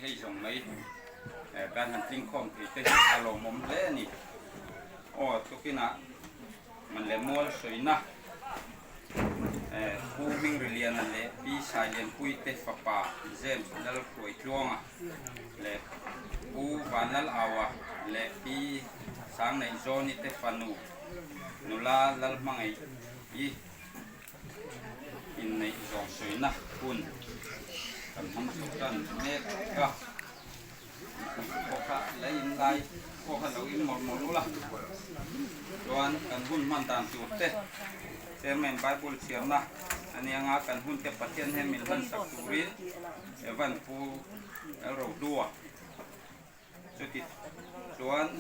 hei zawng mai kan han tlingkhawm thei te hi a lawmawm hle a ni. Aw tukinah man leh mual sawina Pu Hmingriliana leh Pi Sailianpuii te fapa James Lalhruaitluanga leh Pu Vanlalaua leh Pi Sangneihzawni te fanu nula Lalhmangaih-i inneih zawng sawina hun kan hmang chho tan mek a. Pawh kha la in lai pawh kha lo in mawlh mawlh ula chuan kan hun hman dan tur te Chairman Bible chhiarna a nia nga kan hun te Pathian hian min hlan sak turin Evan Pu Lalrohlua chuti chuan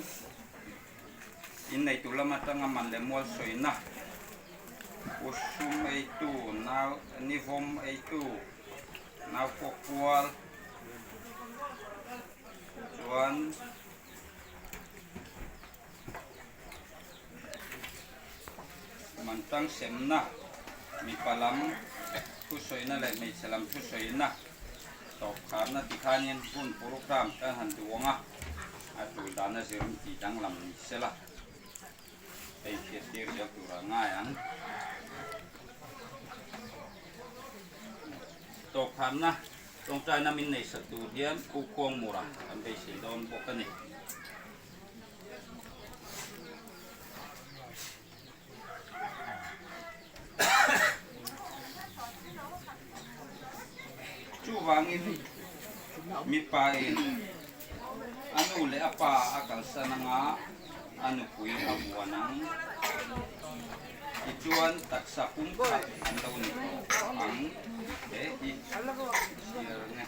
inneitu lam atanga man leh mual sawina Pu Sum eitu nau Nivawm eitu Nau pawh kual chuan mantang semna mipa lam thusawina leh hmeichhe lam thusawina tawp kharna tikhanin hun program kan han duh ang a, a tul dana zir tih danglam ni sela hei hriattir zel turah ngai ang. Tawkharna tawngtaina min nei sak tur hian Pu Khuangmura kan beisei dawn bawk a ni. Chuvangin mipa in a nu leh a pa a kalsan anga a nupui a vuan ang. Tichuan taksa pum khat an lo ni tawh ang he hi chhiar nge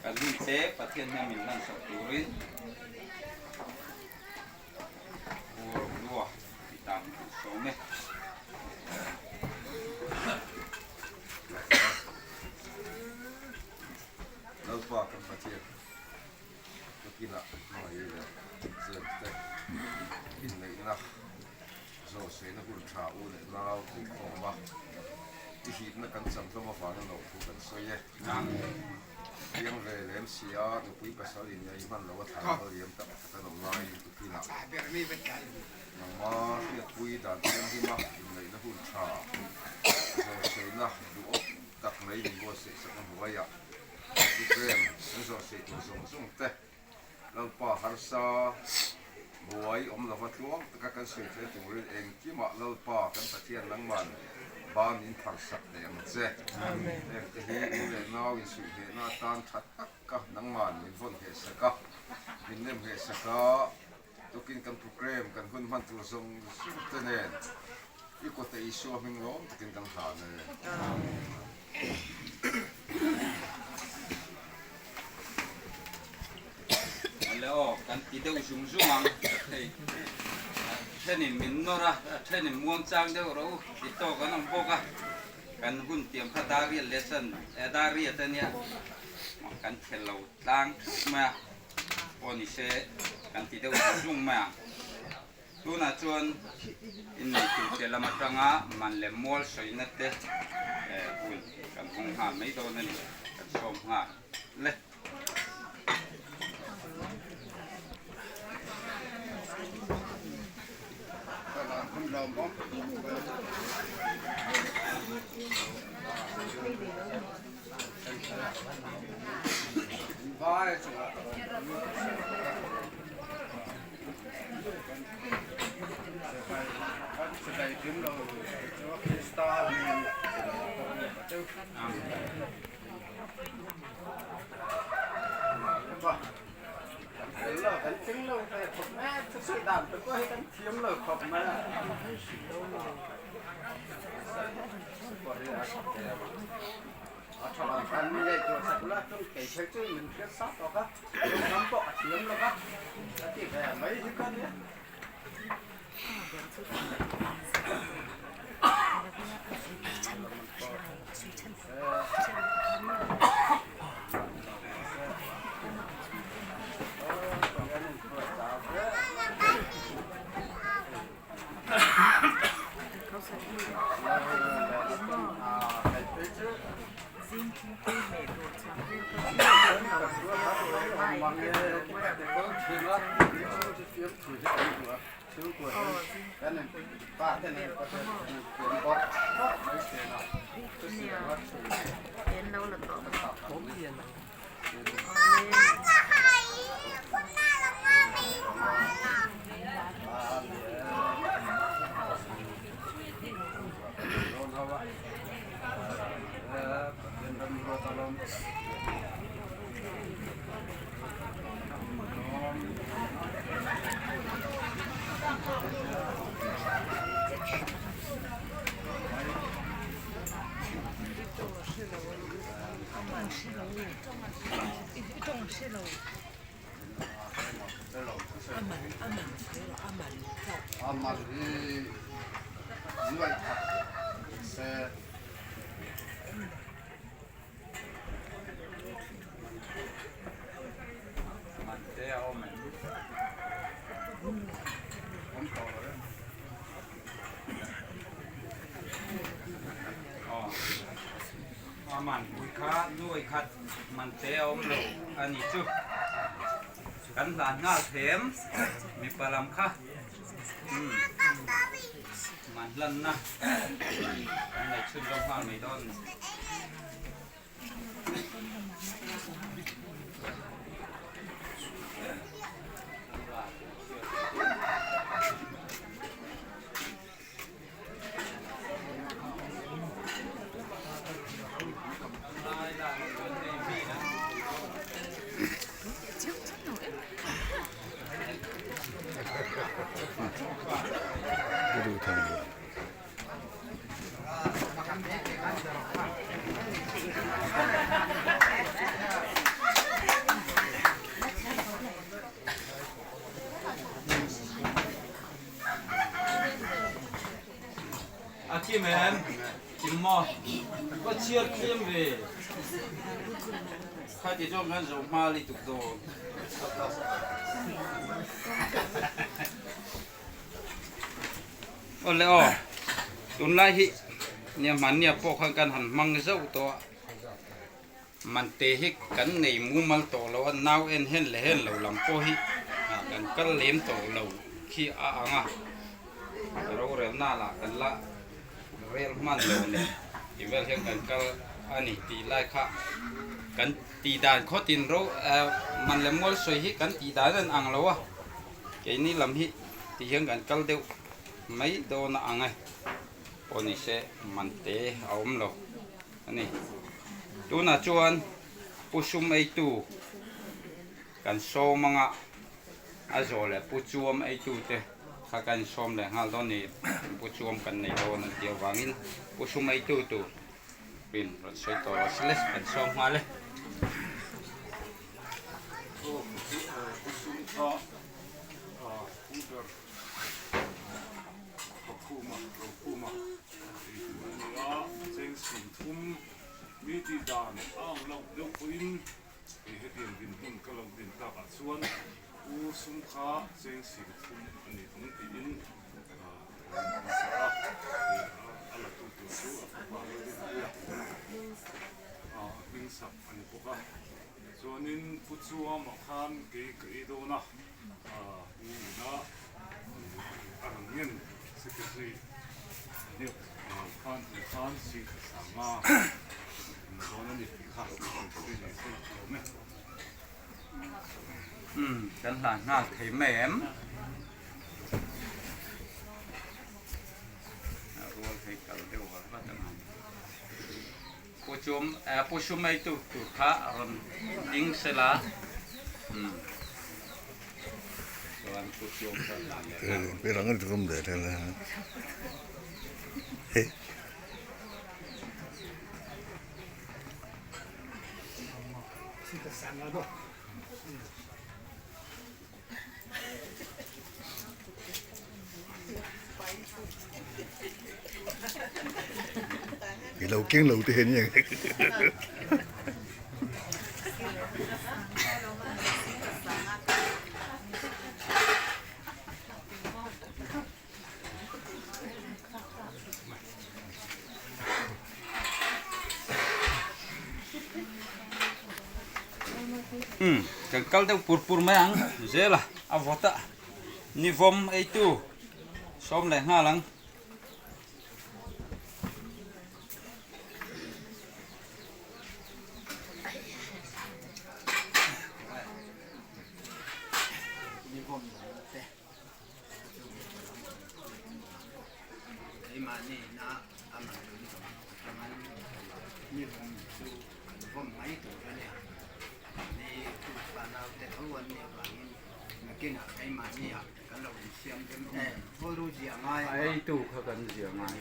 kan hun te Pathian hian min hlan sak turin Pu Rohlua ti tan kan sawm e. Lalpa kan Pathian Tukinah hmangaih leh zep te inneihna zawhsehna hun tha u leh nau tih a awm a, i hipna kan cham hlawm avangin lo thu kan sawi e. Piang ve lem si a, nupui pasal innei hman lo a thlan a liam tak tak an awm laiin tukinah nangma hriatpui dan thianghlim a inneihna hun tha zawhsehna duhawm tak mai min buatsaih sak a hnuaiah. Programme an zawh sei tur zawng zawng te Lalpa harsa buai awm lova tluang taka kan sawi theih turin engkimah Lalpa kan Pathian nangman ban in pharsak teh ang che. Heng te hi u leh nau insuih hnehna atan tha taka nangman min vawn hnehsak a, min nem hnehsak a, tukin kan programme kan hun hman tur zawng zawng te nen i kawta Isua hming lawm takin kan hlan e. Awle aw, kan ti deuh zung zung ang hei a thenin min nawr a, a thenin muang chang deuh rawh u ti tawk an awm bawk a, kan hun tiam kha dar riat leh chuan dar riat a nia kan khel lo tlang theuh mai a, pawh ni se kan ti deuh zung zung mai ang. Tunah chuan inneitute lam atanga man leh mual sawina te hun kan hawng nghal mai dawn a ni, kan sawm nghal le. A man pui kha nuai khat man te a awm lo a ni chu. Kan hlan nghal them mipa lam kha man hlanna an nei chhun zawk nghal mai dawn. A kim em? Kim maw? Ka chhiar thiam ve. Kha ti chuan kan zo hma lituk dawn. Awle aw, tunlai hi nia hmannia pawh khan kan han hmang zauh tawh a, mante hi kan nei mumal tawh lo a, nau en hen leh hen lo lam pawh hi kan kal lem tawh lo khi a ang a, rorelna lah kan la rel hman lo nen tih vel hian kan kal a ni tih lai kha kan tih dan khawtin ro man leh mual sawi hi kan tih dan an ang lo a. Keini lam hi ti hian kan kal deuh mai dawn a ang e, pawh ni se man te a awm lo a ni. Tunah chuan Pu Sum eitu kan sawm anga a zawh leh Pu Chuam eitu te kha kan insawm leh nghal dawn ni, Pu Chuam kan nei dawn an tih avangin Pu Sum eitu tur pin rawn sawi tawh rawh se le, kan sawm nghal e. Chuanin Pu Chuama khan kei ka ei dawn a, Pu Ina a rawn ngen Secretary Hniak khan tih khan seat a sang a, in dawn a ni tih kha sawi ni se a awm e. Umm kan hlan nghal thei mai em? A rual thei kal deuh vat vat ang. Pu Chum, Pu Shumei tu tur kha a rawn ding sela, umm chuan Pu Chum kha dan leh nghal rawn. I lo keng lo te hian eng Umm kan kal deuh pur pur mai ang zel a, a vawt a ni vawm eitu sawm leh nghal ang. Eitu kha kan zia ngai.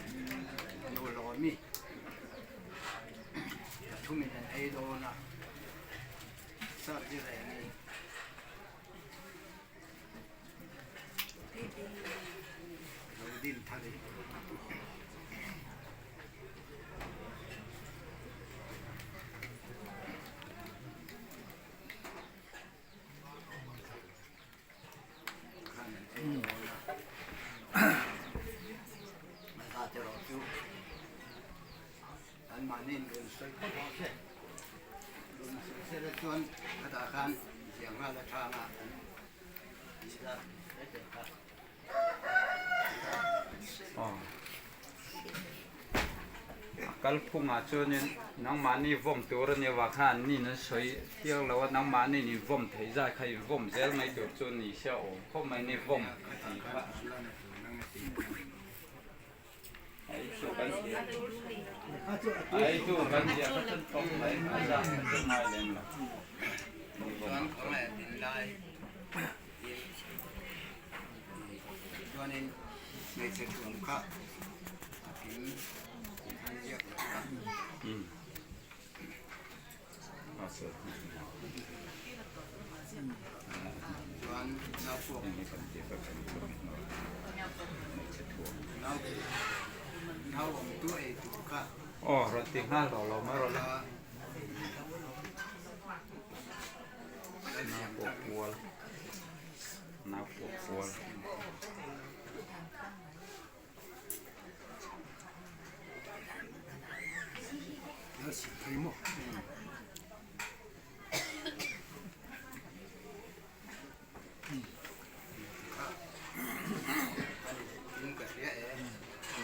A kalphungah chuanin nangmahni vawm tur a nia vang khan an nin an sawi chiang lo a, nangmahni in vawm theih zat kha in vawm zel mai tur chu ni se a awm khawp mai ni vawm tih kha. Ei chu kan zia kha chuan tawk mai a zat kha chu ngai lem lo. Chuanin hmeichhe thuam kha a kim an ziak lo a. Chuan nau pawh nau awm tu ei tur kha. Aw rawn ti nghal lo lo mai rawh le. Nau pawh kual. Nau pawh kual.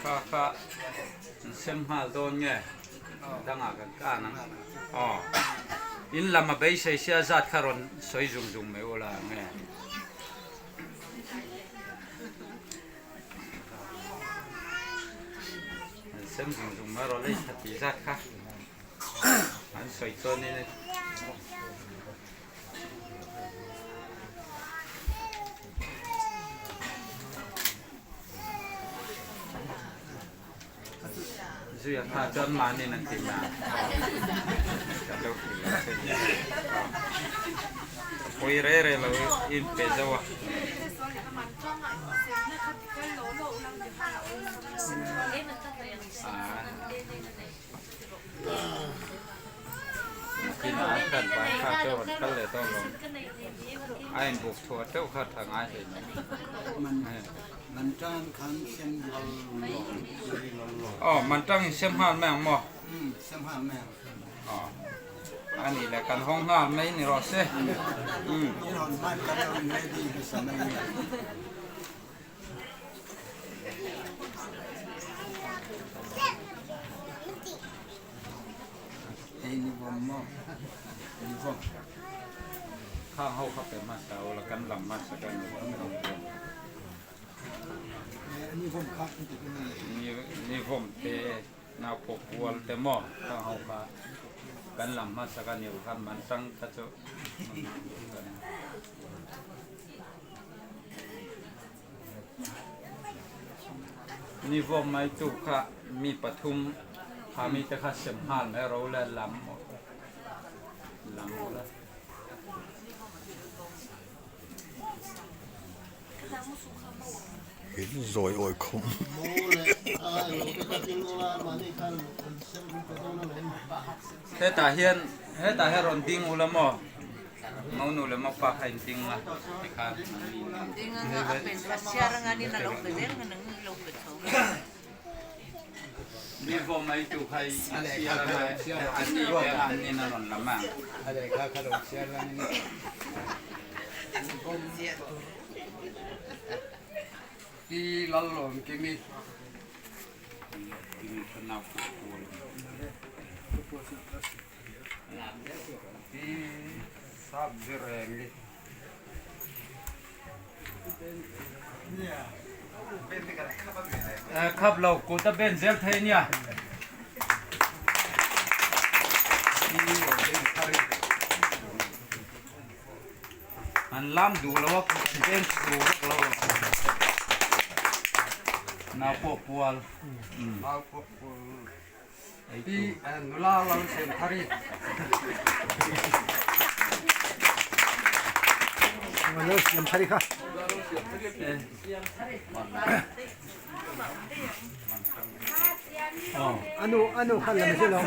Kha kha an sem nghal dawn nge dangah kan kan ang aw in lam a beisei sia zat kha rawn sawi zung zung mai ula nge. An sem zung zung mai rawh lei tha tih zat kha an sawi chuanin Zuia kha chuan mahniin an ti na ka lo hrilh ang che ni. Pawi re re lo in pe zo a. Nakinah an hriat ban kha chu a rawn kal leh dawn lo. A inbuk thuah teuh kha tha ngai hle mai. Aw man tang in sem nghal mai ang maw? Aw a nih leh kan hawng nghal mai ni rawh se. Khang ho kha pe hmasa ula kan lam hmasa kan ni vawm te nau pawh kual te maw khang ho kha kan lam hmasa kan ni khan man tang kha chu Ni vawm mai tu kha mi pathum kha mi te kha sem nghal mai ro le lam lam ula. In zawi awi khum. Hetah hian hetah hian rawn ding ula maw? Monu leh mapa kha in ding a tikhan Mi vawm ei tu kha i chhiar a an ni peng a an nin a rawn lam a. A lehkha kha lo chhiar langin. Pi Lalawmkimi. Pi Sapzirengi. Khap lo kut a ben zel thei nia. An lam duh lo a kut an ben duh vak lo nau pawh pual. Nau pawh pual. Pi nula lal sem thar i. Lal siam thar i kha. Anu anu khan lam se lo.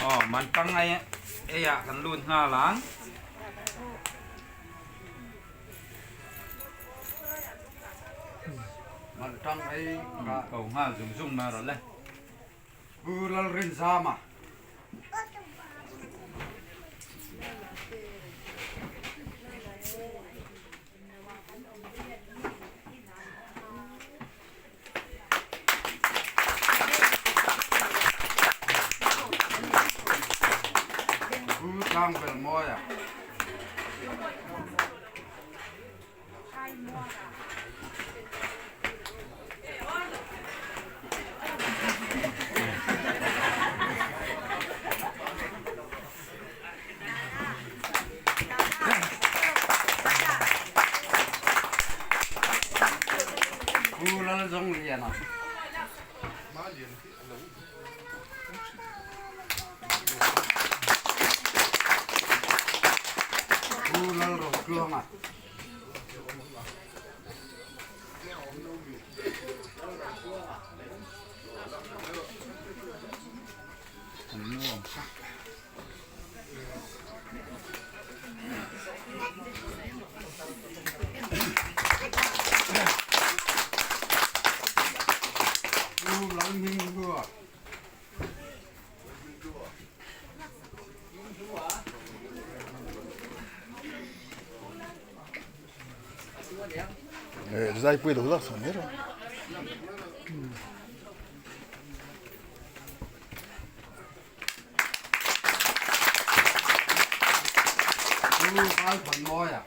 Aw man tang ai ei ah kan lut nghal ang. Man tang ei ka ko nghal zung zung mai rawh le. Pu Lalrinzama. Pu Tlangvelmawia. Pu Lalzawng Liana. Pu Lalrotluanga. Pu Lalhminghlua. Zaipui lo lak sawn ber a. Pu Valthanmawia.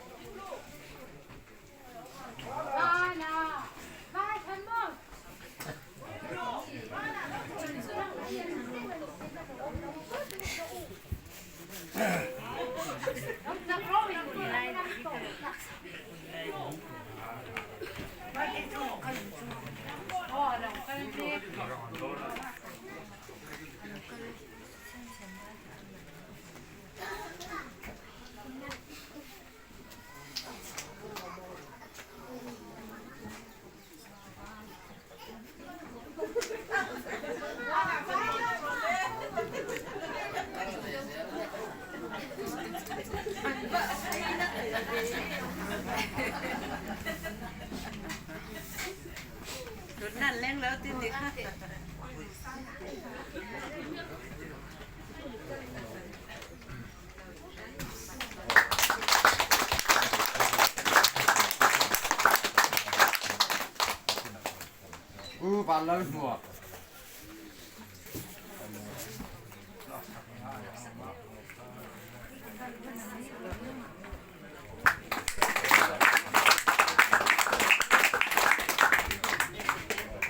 Pu Vanlalhmua.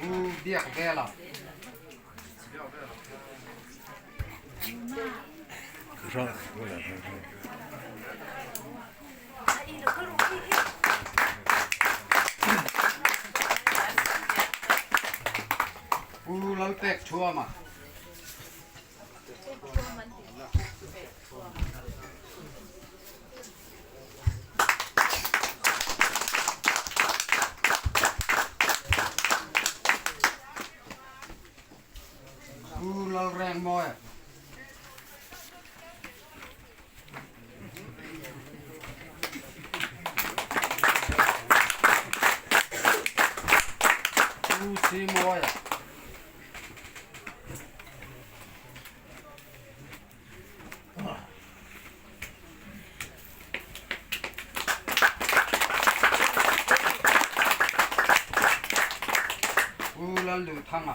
Pu Biakvela. Pu Lalpekchhuama. Pu Lalrengmawia. Pu Simuaia. Pu Lalduhthanga.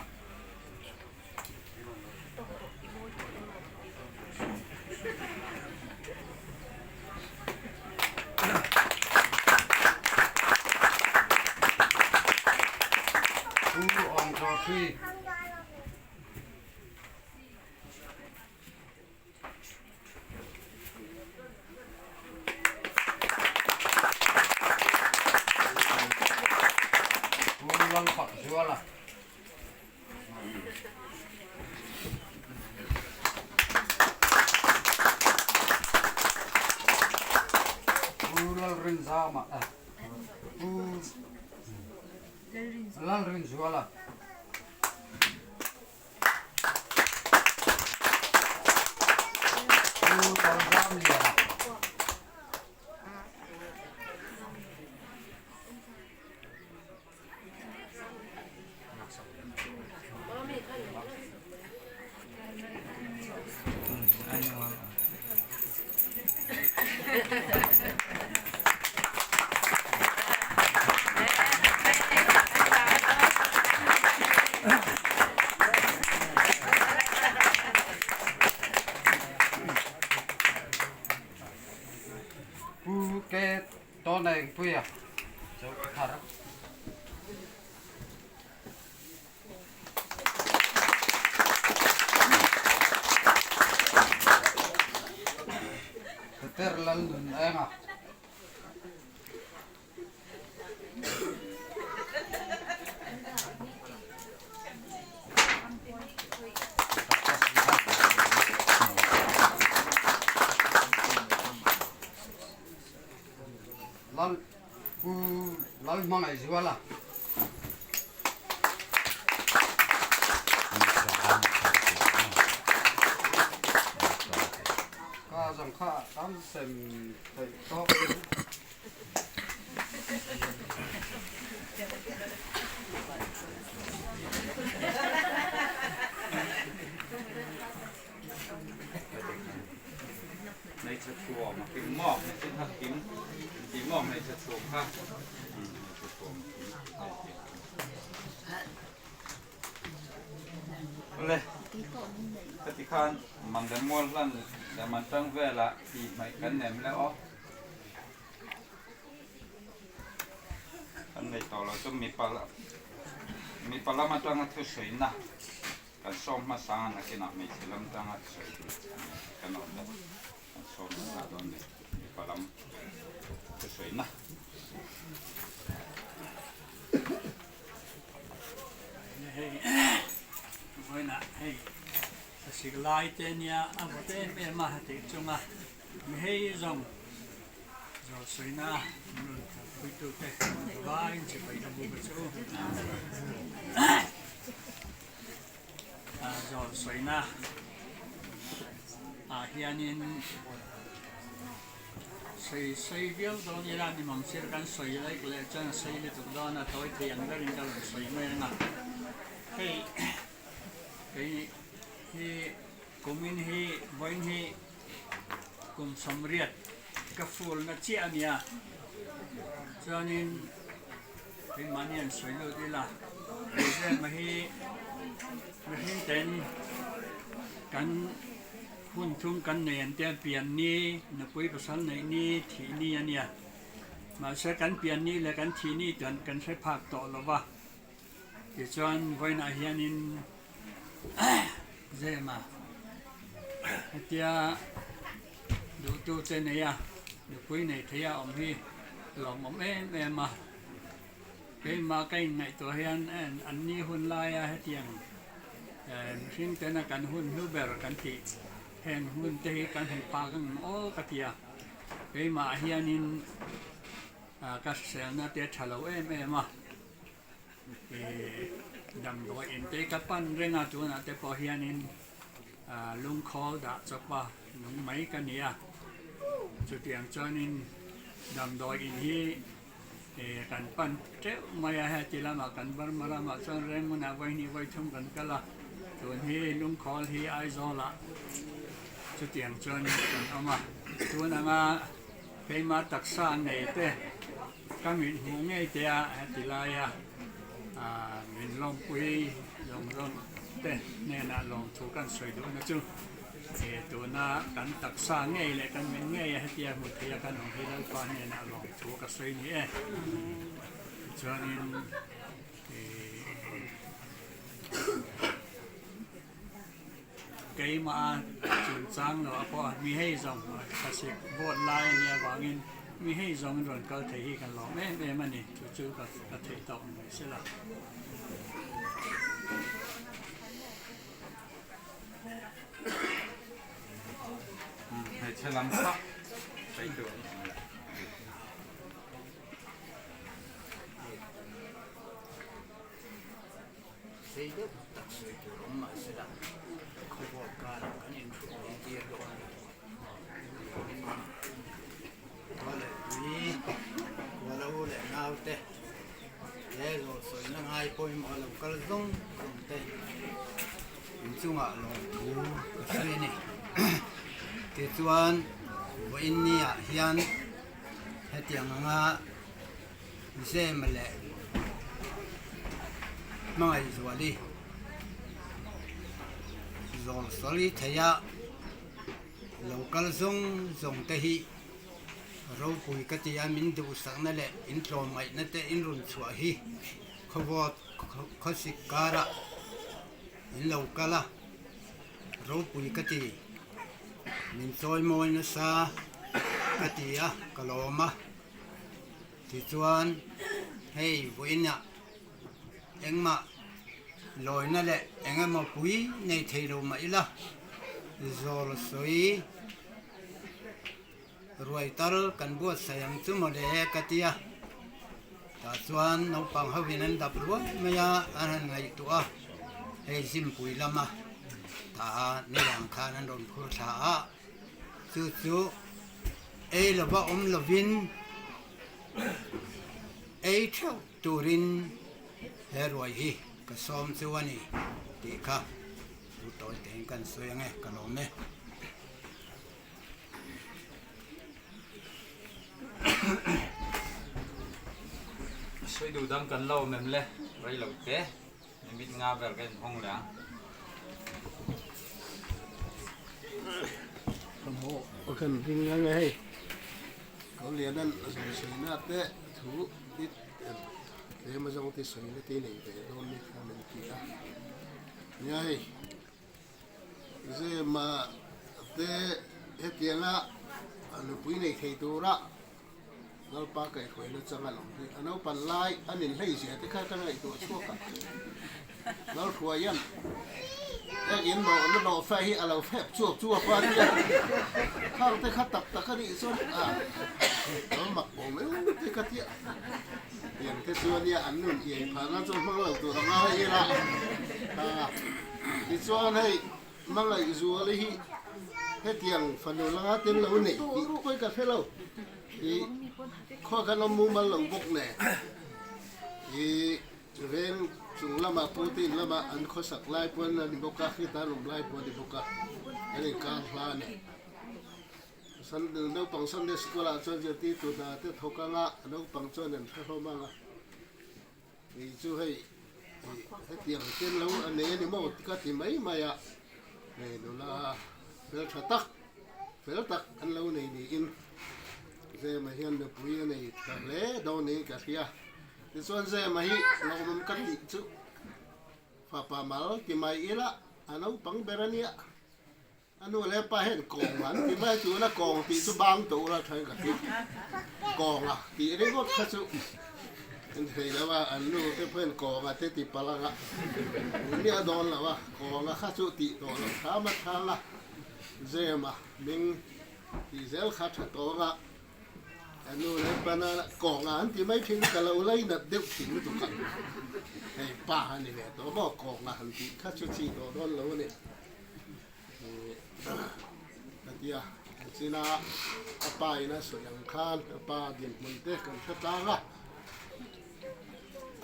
Pu Awng Chaw Thui. Pu Lalfak Zuala. Pu Lalrinzama Pu Lalrinzuala. Pu Tawlzamliana. Pu Ke Tawnengpuia Chauthar. Peter lal nun eng a. Lal Pu Lal Hmangaihzuala. Ka zawng kha tam sem theih tawk in. Hmeichhe thuam a kim maw? Hmeichhe kha kim ti maw hmeichhe thuam kha? Hmeichhe thuam kim hei ti. Awle, heti khan man leh mual hlan leh man tang velah tih hmaih kan nem leh aw. Kan nei tawh lo chu mipa mipa lam atanga thusawiina Kan sawm hmasa a nakinah hmeichhe lam tanga sawi tur kan awm le, kan sawm hmasa dawn ni mipa lam thusawiina. Hei vawiinah hei sasik lai te nia a vawt em em a tih chunga mi hei zawng zawhsawina min rawn kalpuitute vaiin chibai ka buk a chu. Zawl sawina ah hianin sawi sawi viau dawn ila ni mang sir kan sawi laih leh chuan a sawi lutuk dawn a tawi thei ang berin ka rawn sawi mai ang a hei kei hi kumin hi vawiin hi kum sawmriat ka ful na chiah a nia chuanin Keimahni an sawi lut ila, Mizema hi mihring ten kan hun thum kan nei an tia pian ni, nupui pasal neih ni, thih ni a nia. Mahse kan pian ni leh kan thih ni chuan kan hre phak tawh lo va, tichuan vawiinah hianin Zema hetia duhtute neia nupui nei theia awm hi lawmawm em em a. Keimah ka inngaihtuah hian an ni hun laia hetiang mihring tena kan hun hnu ber kan tih heng hun te hi kan hmu phak ang aw ka ti a. Keimah hianin ka hriselna te a tha lo em em a, damdawi in te ka pan reng a tunah te pawh hianin lungkhawl dah chawp a nung mai ka ni a. Chutiang chuanin damdawi in hi. Kan pan teuh mai a, heti lamah kan Burma ramah chuan Rangoon-ah vawihnih vawithum kan kal a, tun hi Lungkhawl hi Aizawlah chutiang chuan kan awm a, tun anga keimah taksa nei te ka mit hmuh ngei te a heti laia min lawmpui zawng zawng te hnenah lawmthu kan sawi duhna chu. He tuna kan taksa ngei leh kan min ngei a hetia hmu thei a kan awm hi Lalpa hnenah lawmthu ka sawi ni e. Tichuanin keimah a chungchang lo a pawh mi hei zawng thlasik vote lai a nih avangin mi hei zawng rawn kal thei hi kan lawm em em a ni. Chu chu ka theih tawh mai sela. Hmeichhe lam kha sawi tur an awm leh. Sei deuh tak sawi tur awm mah sela khawvawt karah kan inhruai tir dawn a ni. Khua leh tui, khua lo leh naute he zawl sawina ngai pawimawh lo kal zawng zawng te inchungah lawmthu ka sawi a ni. Tichuan vawiin niah hian hetiang anga Zema leh Hmangaihzuali zawl sawi theia Lo kal zawng zawng te hi ropui ka ti a, min duhsakna leh in tlawmngaihna te in rawn chhuah hi khawvawt khawsik karah in lo kal a, ropui ka ti, min chawimawi nasa ka ti a, ka lawm a. Tichuan hei vawiinah engmah lawina leh eng emaw pui nei thei lo mah ila, zawl sawi ruai tal kan buatsaih ang chu mawle ka ti a. Tah chuan naupang hovin an dap ruai mai a, an han ngaihtuah a, hei Zimpui lama tah nilâng khan an rawn phur thla a, chu chu ei lova awm lovin ei theuh turin he ruai hi ka sawm chu a ni tih kha thu tawi tein kan sawi ang e, ka lawm e. Sawi duh dang kan lo awm em le, rei lo te, nimit nga vel ka inhawng leh ang. Ka hmuh ka kan ring ang e hei. Ko lianan a zawi sawina te thu i tlem a zawng te sawina te nei ve dawn ni kha min ti a. Nia hei Zema te hetianga nupui nei thei tura Lalpa kaihhruaina chang a lo hi a naupan lai a ninhlei zia te kha ka ngaihtuah chhuak a. Lalhruaia'n ek in nawhna nawh feh hi a lo fep chuap chuap a nia, khang te kha tak tak a nih chuan a lo mak awm em te ka tia. Tiang te chu a nia an nun iai phah nan chuan hmang lo tur a ngai ila tichuan hei Hmangaihzuali hi hetiang fanu langa tel lo nei tih pawh ka hre lo i khua khan awm mumal lo bawk nen i Veng chung lamah pawh te in lamah an khawsak lai pawh an ni bawk a, heta an awm lai pawh a ni bawk a, an inkar hla a ni. Naupang Sunday School ah chuan zirtirtu hna te thawk anga naupang chuan an hre hlawm ang a, kei chu hei hetiang ten lo a nei a ni maw ka ti mai mai a, hei nula fel tha tak, fel tak an lo nei niin Zema hian nupui a nei tha hle dawn niin ka hria. Tichuan Zema hi lawmawm ka tih chu fapa mal ti mai ila a naupang ber a nia. A nu leh pa hian kawng an ti mai tuna kawng tih chu bang tawh ula thain ka ti. Kawnga tih ringawt kha chu an thei lo a, an nu te pawhin kawnga te ti palh anga nia dawn lo a, kawnga kha chu tih tawh loh hram a thang a, Zema hming tih zel kha tha tawng a. A nu leh pana kawnga an ti mai thin ka lo lainat deuh thin lutuk a, hei pa a ni ve tawh maw kawnga han tih kha chu chi tawh dawn lo a ni. Ka ti a, china a pa in a sawi ang khan a pa dinhmun te kan hre tlang a.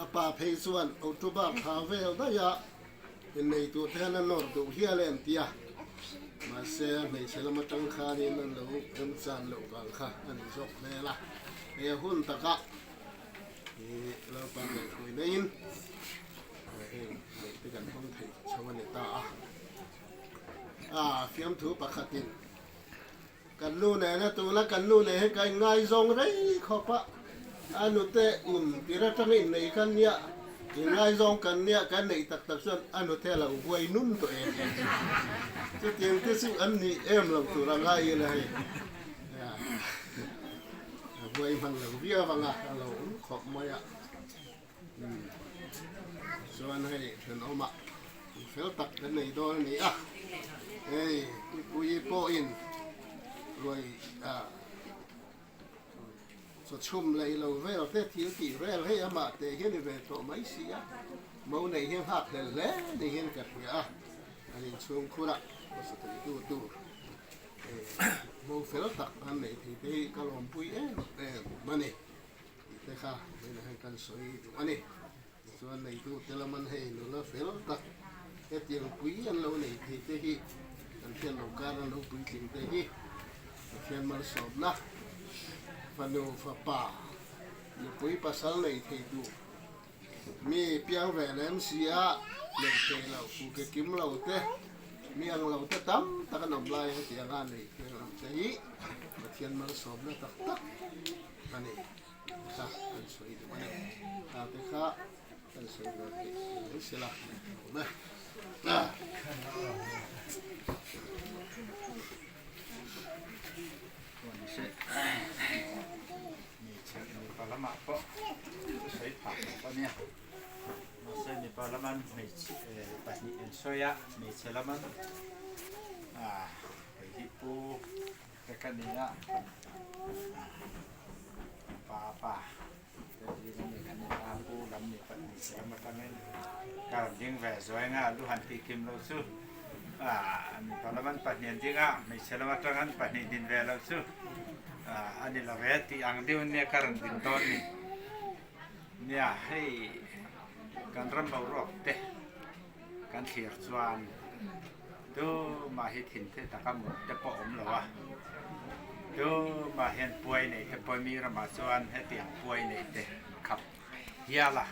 A pa phei chuan October thla vel daiha innei tur te hian a nawr duh hial e an ti a, mahse hmeichhe lam atang khanin an lo remchan loh vang kha a ni zawk hmel a. He hun takah hi Lalpa ngaihhruai naiin heng neih te kan hmang theih chho a ni ta a. A fiamthu pakhatin Kan nu nena tuna kan nu nen hi ka inngaizawng rei khawp a, a nute um tir atanga innei kan nia, inngaizawng kan nia kan neih tak tak chuan a nute a lo huai num tawh em em. Chutiang te chu an nih em lo tur a ngai ila hei a huai hman lo viau anga a lo awm khawp mai a. Chuan hei thenawmah fel tak kan nei dawn a ni a, hei mipui pawhin ruai ah chaw chhum leh ilo vel te thil tih vel hei amah teh hian i ve tawh mai si a, mo nei hian nghak hlel hle ni hian ka hria a, an inchhungkhurah hmasa thei tu tur mo fel tak an neih thei te hi ka lawmpui em em a ni. Tih te kha vawiinah hian kan sawi duh a ni. Tichuan neitu te laman hei nula fel tak hetiang pui an lo nei thei te hi kan hriat loh kar an lo puitling te hi Pathian malsawmna fanu fapa nupui pasal nei thei duh mi piang ve lem si a neih thei lo kuke kim lo te mi ang lo te tam tak an awm lai hetianga nei thei ang te hi Pathian malsawmna tak tak a ni kha kan sawi duh a ni. Kha te kha kan sawi ve theih mai se la awm e. Mipa lamah pawh sawi phah bawk a nia. Mahse mipa laman hmeichhe pahnih an sawi a, hmeichhe laman hei hi pu Te ka ni a, pa pa te zing a ni kan ni a, pu lam ni pahnih ni che lam atangin ka rawn ding ve zuai nga, lu han tih kim loh chu mipa lam an pahnih an ding a, hmeichhe lam atang an pahnih din ve loh chu a ni lo ve tih ang deuh nia ka rawn din dawn ni. Nia hei kan ram boruak te kan thlir chuan Tumah hi thin the taka mut te pawh awm lo a, tumah hian puai neih te pawh mi ramah chuan hetiang puai neih te khap hial a,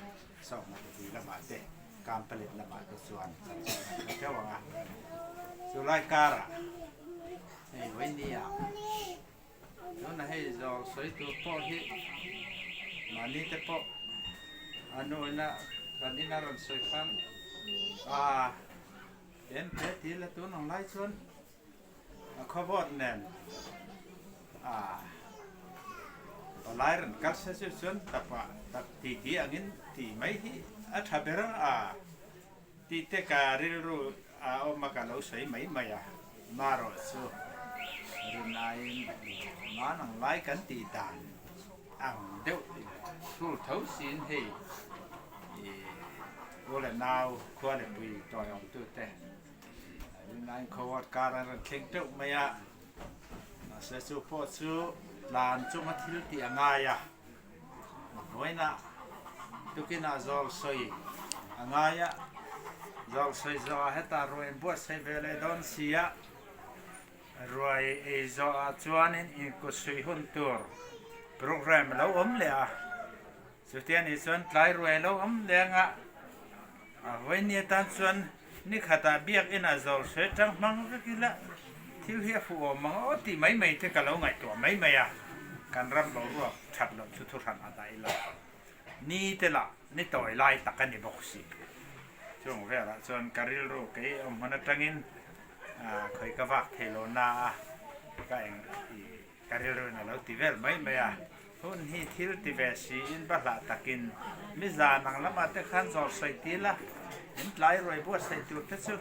sawhma te pui lamah te Kampalet lamah te chuan kan sawi ngai lo theuh ang a. Chulai karah hei vawinia tuna hei zawr sawi tur pawh hi mahni te pawh a nuina kan ina rawn sawi khan a. Em te ti la tun ang lai chuan a khawvawt nen a palai rawn kal se chu chuan tapah tak ti ti angin tih mai hi a tha ber a tih te ka rilru a awm a ka lo sawi mai mai a marawh chu rin aiin man ang lai kan tih dan ang deuh thur tho siin hei U leh nau khua leh pui tawi awmtute rinnain khawawt kar an rawn thleng teuh mai a, mahse chu pawh chu tlan chunga thil tih a ngai a, vawiinah tukinah zawl sawi a ngai a, zawl sawi zawhah hetah ruah inbuatsaih ve leh dawn si a, ruai ei zawhah chuanin inkutsuih hun tur programme a lo awm leh a. Chutia nih chuan tlai ruai lo awm leng a, a vawiini atan chuan ni khatah biakinn ah zawl sawi tang hmang vek ila thil hi a fuh awm ang aw tih mai mai te ka lo ngaihtuah mai mai a, kan ram boruak that loh chu thuhran a dah ila ni te lah ni tawi lai tak a ni bawk si. Chung velah chuan ka rilru kei awm hmun atangin khawi ka vak thei lo na a, ka eng Ka rilruin a lo ti vel mai mai a, hun hi thil ti ve siin va hlah takin mi zan ang lamah te khan zawr sawi ti la, min tlai ruai buatsaih tur te chu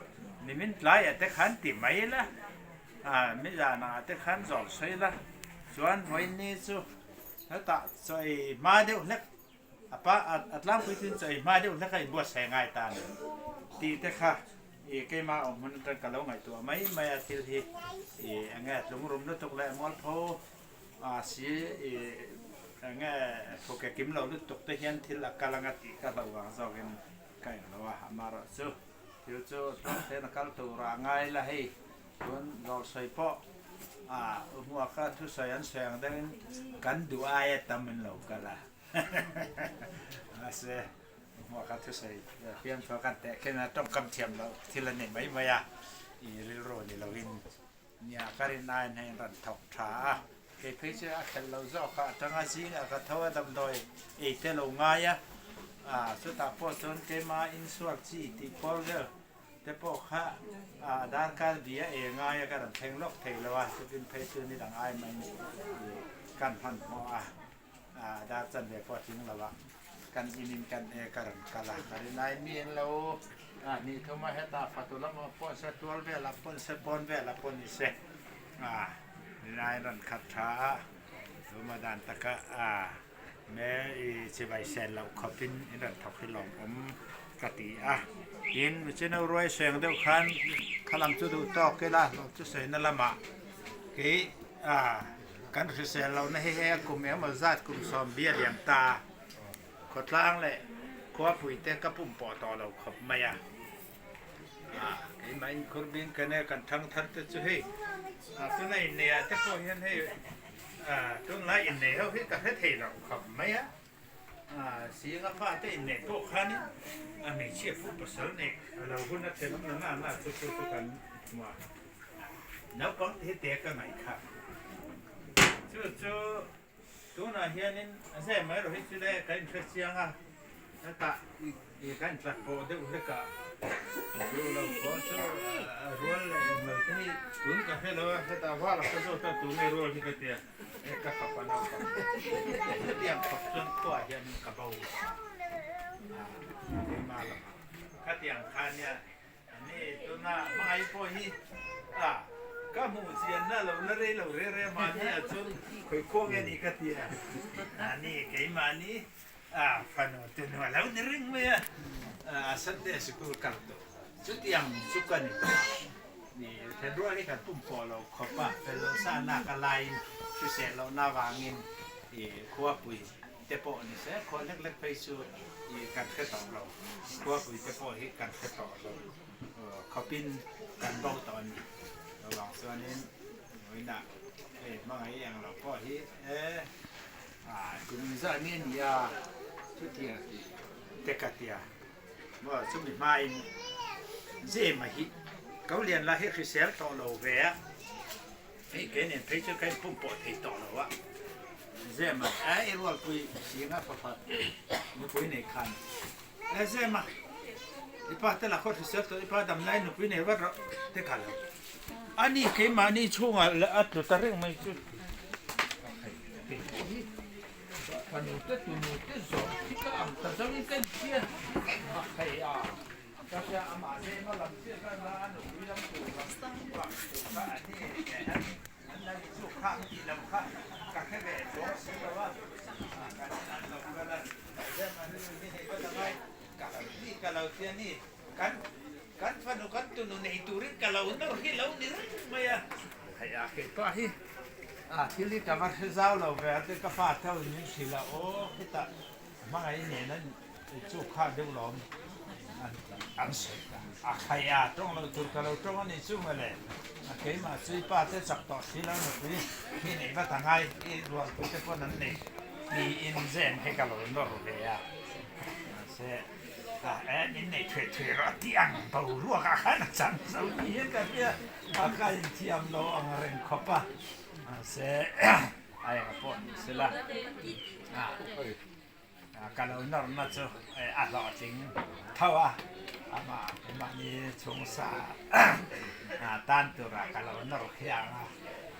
mi min tlaiah te khan ti mai la, mi zan angah te khan zawr sawi la, chuan vawiin chu hetah chaw ei hma deuh hlek A pa a tlangpui tin chu ei hma deuh hlek a inbuatsaih ngai ta a ni tih te kha i keimah awm hmun atang ka lo ngaihtuah mai mai a thil hi i eng nge tlungrum lutuk leh mualpho a si i Enge thu ke kim lo lutuk te hian thil a kal anga tih ka hlauh vang zawkin ka eng lo a, amaherawh chu thil chu tawng ten a kal tur ah ngai la hei tun zawlsawi pawh ah hmuaka thusawi an sawi ang deuhin kan duh aia tam in lo kal a mahse hmuaka thusawi fiam thu a kan teh khin a tawngkam thiam loh thil a ni mai mai a i rilru ni lovin Nia, ka rin aiin hei an rawn thawk tha a, kei phei chu a khelh lo zawk a, atanga zingah ka tho a damdawi ei te lo ngai a, ah chutah pawh chuan keima insual chi tih pawl vel te pawh kha ah darkar bia ei a ngai a, ka rawn thleng lawk thei lo a, chutin phei chu ni dang ai mai kan hmanhmawh a, ah dar chanve pawh a tling lo a. Kan inin kan e ka rawn kal a, ka rin ai mi an lo a hnih thum a, hetah fatu lamah pawh se tual velah pawh se pawn velah pawh ni se a rin ai an rawn khat tha a, tuma dan taka a me i chibai sen loh khawpin in rawn thawk hi lawmawm ka ti a, tin michino ruai seng deuh khan khalam chu duh tawk ila hlawh chu sawi na lamah kei a. Kan hrisel lohna hi hei a kum engemaw zat kum sawm bia liam ta a, khawtlang leh khuapuite ka pum pawh tawh lo khawp mai a. Keimah inkhur bing ka nia kan thang thar te chu hei tuna innei ah te pawh hian hei tunlai innei ho hi ka hre thei lo khawp mai a. Singa fate inneih pawh khanin a hmeichhia phu pasal neih a lo hun a thenawm na na na chu chu chu kan hmu a. Naupang te hi te ka ngaih kha. Chu chu tunah hianin a zem mai erawh hi chu le ka inhre chiang a, hetah i kan intlat pawh deuh hlek a. Chu lo pawh chu rual leh englo te hi tun ka hre lo a, hetah val a ka zawt a tunge rual hi ka tia. He ka fapa naupang hetiang khawp chuan khuaah hianin ka bo a, keimah lamah khatiang kha nia ni tuna hmangaih pawh hi a ka hmuh chianna lo la rei lo re re mahni ah chuan khawi khuang nge ni ka ti a, a ni keimahni a fanu te hnuai lo ni reng mai a, a Sunday sikul kal tawh chutiang chu ka ni tawh a, ni thenrual hi kan pum pawh lo khawp a, fel loh sa nak a laiin hrisel lohna avangin i khuapui te pawh ni se, khua lek lek phei chu i kan hre tawh lo, khuapui te pawh hi kan hre tawh lo khawpin kan bo tawh a ni. Chuvang chuanin vawiinah hei hmangaih ang lo pawh hi e. A kum zah nge ni a chutia tih te ka tia maw chumi hmain Zema hi ko lian la hi hrisel tawh lo ve a hei kei nen phei chu ka in pum pawh thei tawh lo a Zema a i rualpui singa fapa nupui nei khan e Zema i pa te la khaw hrisel tawh i pa dam lai nupui nei vat rawh te ka lo Ani keimahni chhungah a tlu ta reng mai chu. Fanu te tunu te zawh hi ka ang ta zawngin ka inhria a hei a. Ka hria amah zema lam chiah ka na a nupui lam tur lam bak tur kha a ni an an la ni chu khang tih lam kha ka hre ve chuang si lo a. Kan an lo kal a zema nupui hi hei va ta ngai ka lo ni ka lo tia ni kan Kan fanu kan tunu nei turin ka lo nawr hi lo ni reng mai a. Hei a kei pah hi a thil hi ka va hre zau lo ve a te ka fa tho in min hrilh a aw hetah hmangaih nen an chu kha deuh lawm an an sawi ta a khai a tawng lo tur ka lo tawng a ni chu mawle a keimah chu i pa te chak tawh si lo nupui hi neih vat a ngai i rualpui te pawn an nei tiin zem hi ka lo nawr ve a mahse A min nei thuai thuai rawh a ti ang boruak ah khan a chang zo ni hian ka hria a ka inthiam lo ang reng khawp a mahse a enga pawh ni sela ka lo nawrna chu a hlawhtling tho a amah mahni chhungsa tan tura ka lo nawr khiang a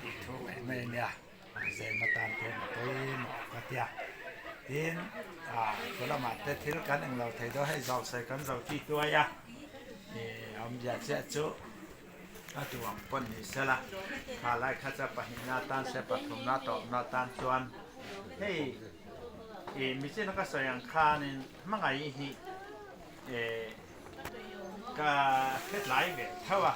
tih thu mai mai a nia. Zem atan khian a pawimawh ka tia. Tin, thu lamah te thil kan englo thei dawn hei zawh sawi kan zo ti tuai a, awmzia chiah chu a duh ang pawn ni sela, kha lai kha chu pahnihna atan se pathumna tawpna atan chuan hei ih michin ka sawi ang khanin hmangaih hi ih ka hretlai ve tho a.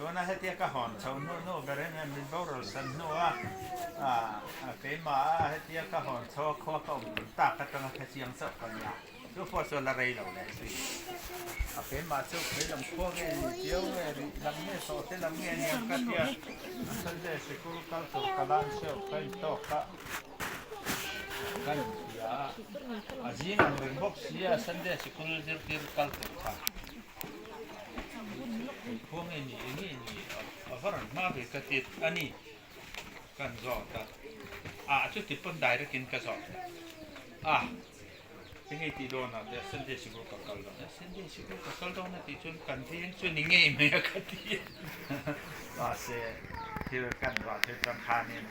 Tuna hetia ka hawn chho hnu hnu ber em em min boral san hnu a, keimah a hetia ka hawn chho a khua ka awm tum tak atanga hre chiang chauh ka nia. Chu pawh chuan la rei lo leh zui. A keimah chu kei lam khua nge ni chiau nge rih lam nge sawh te lam nge niang ka tia Sunday sikul kal tur ka lan cheuh ka intawk a ka inhria a, a zing ang reng bawk sia Sunday sikul zirtir kal tur kha. Kei khua nge ni eng nge ni a va rawn hma ve ka ti a ni kan zawt a, ah chuti pawn direct in ka zawt a. Enge tih dawn ah te Sunday sikul ka kal dawn a, Sunday sikul ka kal dawn a tih chuan kan veng chu ni ngei mai a ka ti a, mahse thil kan ruah thil chuan khanin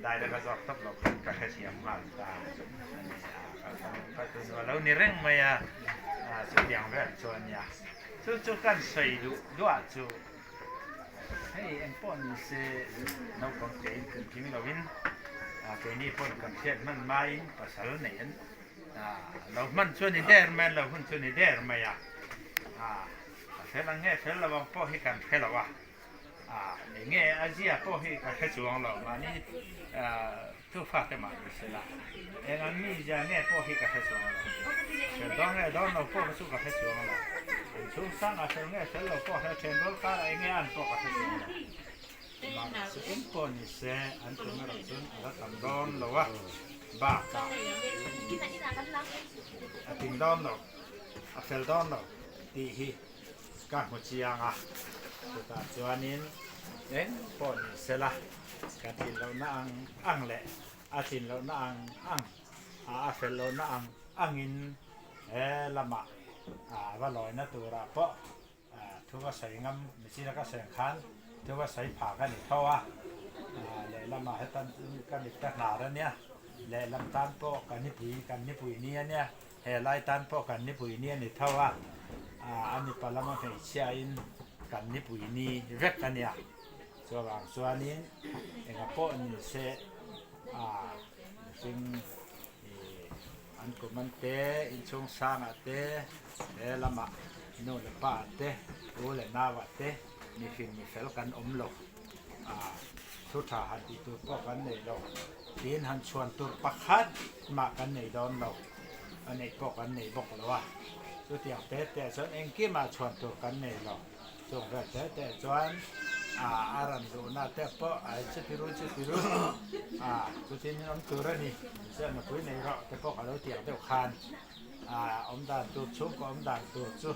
direct a zawk tawp loh khan ka hrethiam nghal ta a ni a, ka ka tunu a lo ni reng mai a, chutiang vel chu a nia, chu chu kan sawi duh duah chu hei engpawh ni se naupang te in tling lovin keini pawn kan hriat hman maiin pasal nei an Lo hman chu a ni der mai a, lo hun chu a ni der mai a. A fel ang nge fel lo ang pawh hi kan hre lo a. Eng nge a zia pawh hi ka hre chuang lo, mahni thu fate mah ni se la. Eng ang mi zia nge pawh hi ka hre chuang lo. Fel dawn nge dawn lo pawh chu ka hre chuang lo. An chhung sangah fel nge fel lo pawh hre then rual karah eng nge an pawh ka hre chuang lo. Mahse eng pawh ni se an tum erawh chuan a la tam dawn lo a, bakah a ting dawn lo, a fel dawn lo tih hi ka hmu chiang a. Chutah chuanin eng pawh ni se la, ka tlin lohna ang ang leh a tlin lohna ang ang, a fel lohna ang angin he lamah a va lawina turah pawh Thu ka sawi ngam, michina ka sawi ang khan thu ka sawi phah ka ni tho a, lehlamah hetan ka mit ka hnar a nia, lehlam tan pawh ka nipui kan nipui ni a nia, he lai tan pawh kan nipui ni a ni tho a, a mipa lama hmeichhiain kan nipui ni vek a nia, chuvang chuanin enga pawh ni se mihring An kum an te, inchhung sangah te, he lamah nu leh pa te, u leh nauah te mihring mifel kan awm lo. Thu tha han tih tur pawh kan nei lo. Tin han chhuan tur pakhat mah kan nei dawn lo. A neih pawh kan nei bawk lo a. Chutiang te te chuan engkimah chhuan tur kan nei lo. Chung vel te te chuan a ran duhna te pawh a chuti ru chuti ru a chutin in awm tur a ni chuan nupui nei rawh te pawh ka lo tiang deuh khan a awm dan tur chhungkaw awm dan tur chu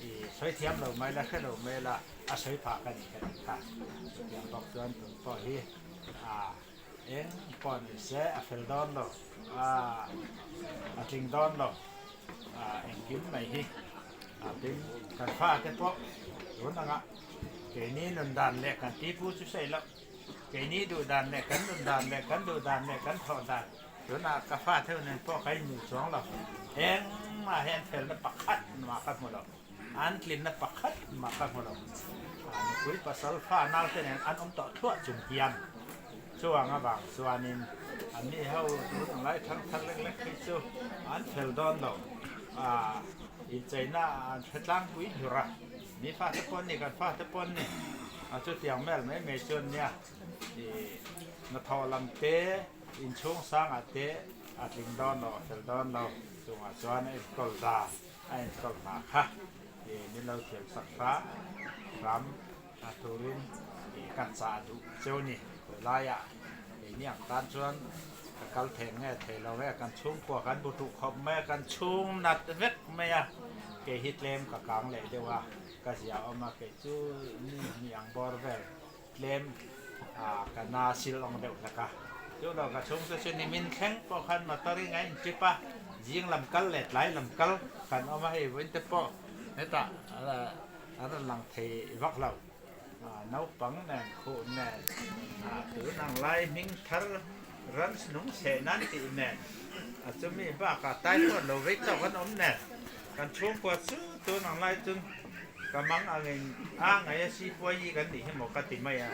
i sawi thiam lo mai la hre lo mai la a sawi phah ka ni ka tih kha chutiang bawk chuan tun pawh hi a eng pawh ni se a fel dawn lo a a tling dawn lo a engkim mai hi. A tin, kan fate pawh tun anga keini nun dan leh kan pipu chu sawi loh, keini duh dan leh kan nun dan leh kan duh dan leh kan thawh dan tunah ka fate ho nen pawh ka inmil chuang lo. Engmah hian felna pakhat mah ka hmu lo, an tlinna pakhat mah ka hmu lo. Nupui pasal fa naute nen an awm tawh thluah chung hian chuang avang chuanin anni ho tun ang lai thang thar lek lek hi chu an fel dawn lo. Incheina an hre tlangpui hlur a, mi fate pawn ni kan fate pawn ni a chutiang mel mai mai chuan nia ih hnathawh lam te inchhung sangah te a tling dawn lo a fel dawn lo chungah chuan a enkawl dan a enkawl hna kha ih min lo thiam sak hram hram a turin ih ka chah duh cheu ni khawilaiah keini ang tan chuan ka kal thei nge thei lo e kan chhungkua kan bu tuh khawp mai a kan chhung nat vek mai a kei hi tlem ka kang leh deuh a ka zia awm a kei chu ni hnih ang bawr vel tlem ah ka na sil awng deuh hlek a chu lo ka chhung te chu nimin thleng pawh khan motor in a in trip a zing lam kal leh tlai lam kal kan awm a hei vawiin te pawh hetah an rawn lang thei vak lo. Naupang nen khuh nen tun ang lai hming thar ran nung seh nan tih nen a chumi bakah typhoid lo vei tawk an awm nen kan chhungkua chu tun ang lai chun ka mang angin a ngaih a si puai hi kan nih hi maw ka ti mai a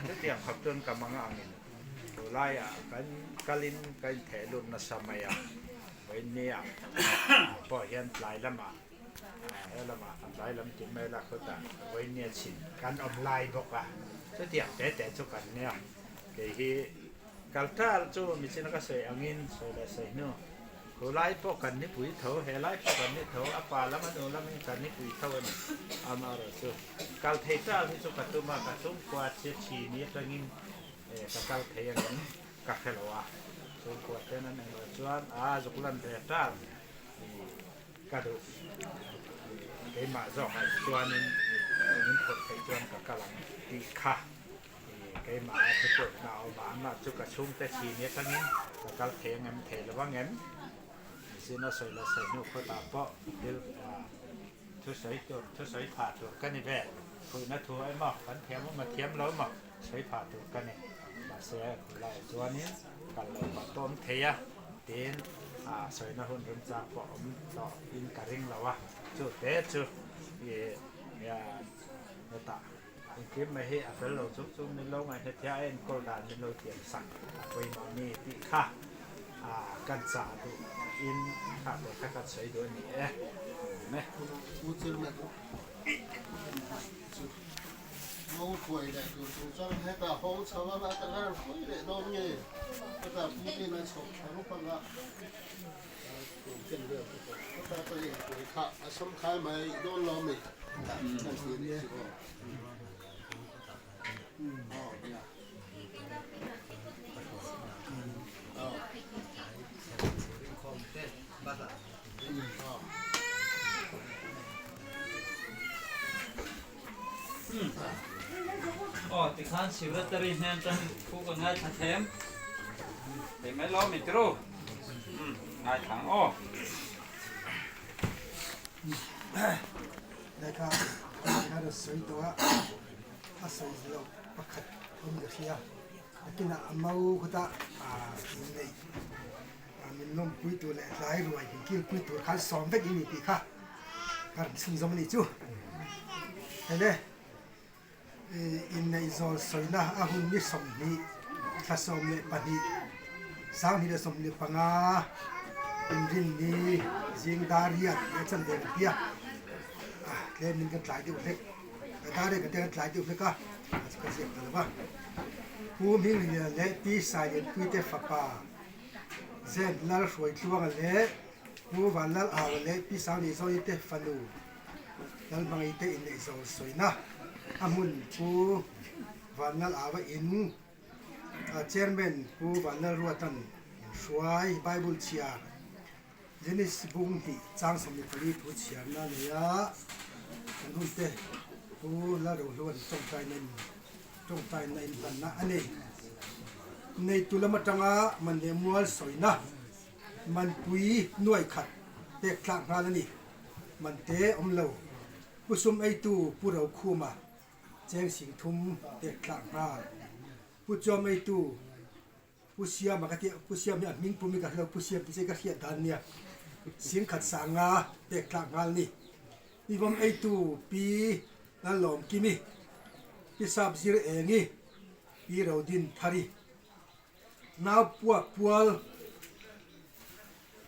chutiang khawp chuan ka mang angin tulaiah kan kalin ka intheh lut nasa mai a vawiin nia pawh hian tlai lamah. He lamah a tlai lam ti mai la khawtah vawinia chhin kan awm lai bawk a, chutiang te te chu kan nia. Kei hi kal tal chu michina ka sawi angin sawi leh sawi hnu, khu lai pawh kan ni pui tho, he lai pawh kan ni tho, a pa lam a nu lamin kan ni pui tho a ni. Amaherawhchu kal thei tal hi chu ka tum a, ka chhungkua che thi ni atangin ka kal thei angem ka hre lo a, chhungkua ten an englo chuan a zuk lan ve tal Ka duh. Keimah zawkah chuanin min phawrh theih chuan ka kal ang tih kha keimah a thupekna a awm a, amah chu ka chhungte chhin atangin ka kal thei ang em thei lo ang em? Zina sawi leh sawi hnu khawtah pawh thil thusawi tur thusawi phah tur ka ni ve. Khuihna thu emaw kan thiam emaw thiam lo emaw sawi phah tur ka ni. Mahse khulaiah chuanin kal lo pah pawh awm thei a. Tin, a sawina hun remchang pawh awm tawh in ka ring lo a, chu te chu i hetah engkim mai hi a fel lo chung chung min lo ngaihna a enkawl dan min lo tiam sak a pawimawh ni tih kha kan chah duh in kha te kha kan sawi duh a ni e. Ngo hruai leh tur chung chuan hetah hawng chho anga a tanga rawn hruai leh dawn nge? Hetah Putin a chhoh thla rup anga kum chen vel te pawh hetah pawh in hruai kha a sam khai mai dawn lo mi? Kan ti nih chu aw. Aw nia. Aw. Aw. Aw tikhan secretary hnen chuan thu ka ngaithla them thei mai lo mi tru ngaithla ang aw. Lehkha kha rawn sawi tawh a, a sawi loh pakhat awm ka hria. Nakinah a mau khawtah inneih min lawmpui tur leh tlai ruai min kilpui tur khan sawm vek i ni tih kha ka rawn chhunzawm a nih chu. Hei le, inneih zawl sawina a hun ni 20 thla 12 2015 inrinni zing dar riat leh chan ve ka tia tlem in kan tlai deuh hlek dar riat kan tia kan tlai deuh hlek a ka ziak ta lo va. Pu Hminglian leh Pi Sailianpuite fapa Zen Lal Hruaitluanga leh Pu Vanlal Aua leh Pi Sanglizawi te fanu Lalhmangaih te inneih zawl sawina a hmun Pu Vanlal Aua in Chairman Pu Vanlal Ruatan hruai Bible chhiar Genesis bung hnih chang 14 thu chhiarna a nei a, kan hun te Pu Lalrohluan tawngtaina in tawngtaina in hmanna a nei. Neitu lam atanga man leh mual sawina manpui nuai khat pek tlak nghal a ni. Man te awm lo. Pu sum eitu Pu Rokhuma cheng sing thum pek tlak nghal. Pu chuam eitu Pu Siama ka tih, Pu Siam hi a hming pum hi ka hre lo, Pu Siam tih chu ka hriat dan nia. Singkhat sanga pek tlak nghal ni. Mi vawm eitu Pi Lalawmkimi, Pi Sap Zir Engi, Pi Rodin Thari, Nau Puak Pual,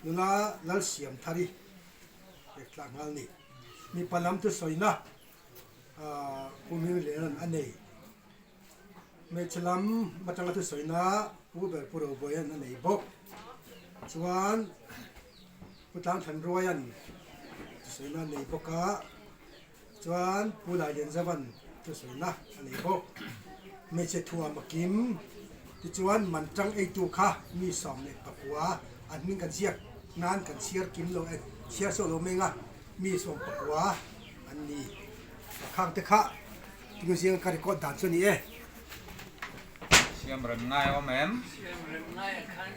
Nula Lalsiam Thari pek tlak nghal ni. Mipa lam chu sawina Pu Hminglena'n a nei. Hmeichhe lam atanga thusawina Pu ber Pu Robuaia'n a nei bawk. Chuan Pu Tlangthlanruaia'n thusawina a nei bawk a, chuan Pu Lailianzauva'n thusawina a nei bawk. Hmeichhe thuam a kim tichuan Mantang eitu kha mi 19 an hming kan ziak nan kan chhiar kim lo e, chhiar sawh lo meng a, mi 19 an ni. Khangte kha Tunu zinga ka record dan chu a ni e. Siam rem ngai awm em? Siam rem ngai a khan.